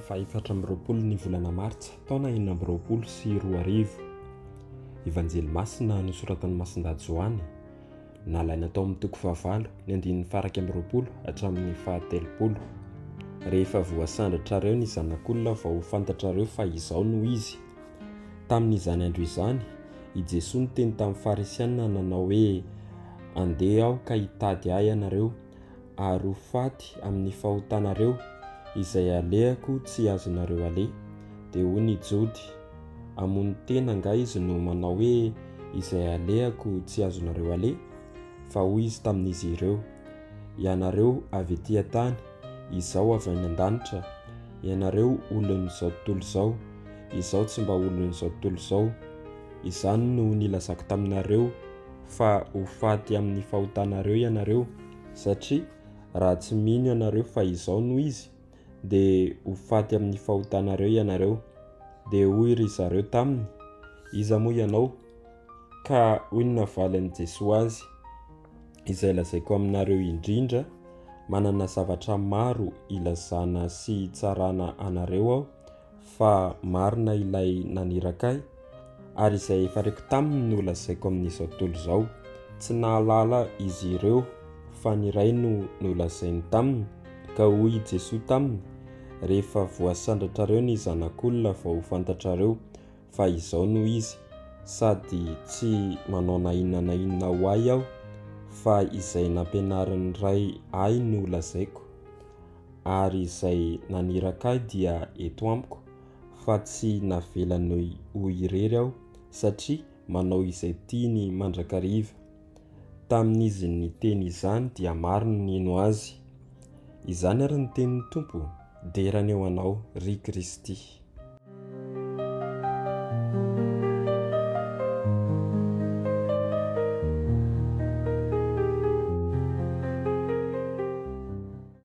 faha-24 ny volana martsa taona 2026. Evanjely masina nosoratan'i Masindahy Joany, nalaina tao amin'ny toko fahavalo, ny andininy faha-21 hatramin'ny faha-30. Rehefa voasandratrareo ny Zanak'olona vao ho fantatrareo fa Izaho no Izy. Tamin'izany andro izany, i Jesoa niteny tamin'ny Farisianina nanao hoe, Andeha aho ka hitady ahy ianareo, ary ho faty amin'ny fahotanareo, izay alehako tsy azonareo aleha. Dia hoy ny Jody, Hamono tena angaha izy no manao hoe, Izay alehako tsy azonareo aleha? Fa hoy izy tamin'izy ireo, Ianareo avy ety an-tany, izaho avy any an-danitra, ianareo olon'izao tontolo izao, izaho tsy mba olon'izao tontolo izao. Izany no nilazako taminareo fa ho faty amin'ny fahotanareo ianareo, satria raha tsy mino ianareo fa Izaho no Izy, dia ho faty amin'ny fahotanareo ianareo. Dia hoy ry zareo taminy, Iza moa ianao? Ka hoy ny navalin'i Jesoa azy, Izay lazaiko aminareo indrindra, manana zavatra maro ilazana sy hitsarana anareo aho, fa marina ilay naniraka ahy, ary izay efa reko taminy no lazaiko amin'izao tontolo izao. Tsy nahalala izy ireo fa ny Ray no nolazainy taminy, ka hoy i Jesoa taminy, Rehefa voasandratrareo ny Zanak'olona vao ho fantatrareo fa izao no izy, sady tsy manao na inona na inona ho ahy aho, fa izay nampianarin'ny Ray ahy no lazaiko. Ary izay naniraka ahy dia eto amiko, fa tsy navelany ho irery aho, satria manao izay tiany mandrakariva. Tamin'izy niteny izany dia maro no nino azy. Izany ary ny tenin'ny Tompo, dera anie ho anao, ry Kristy.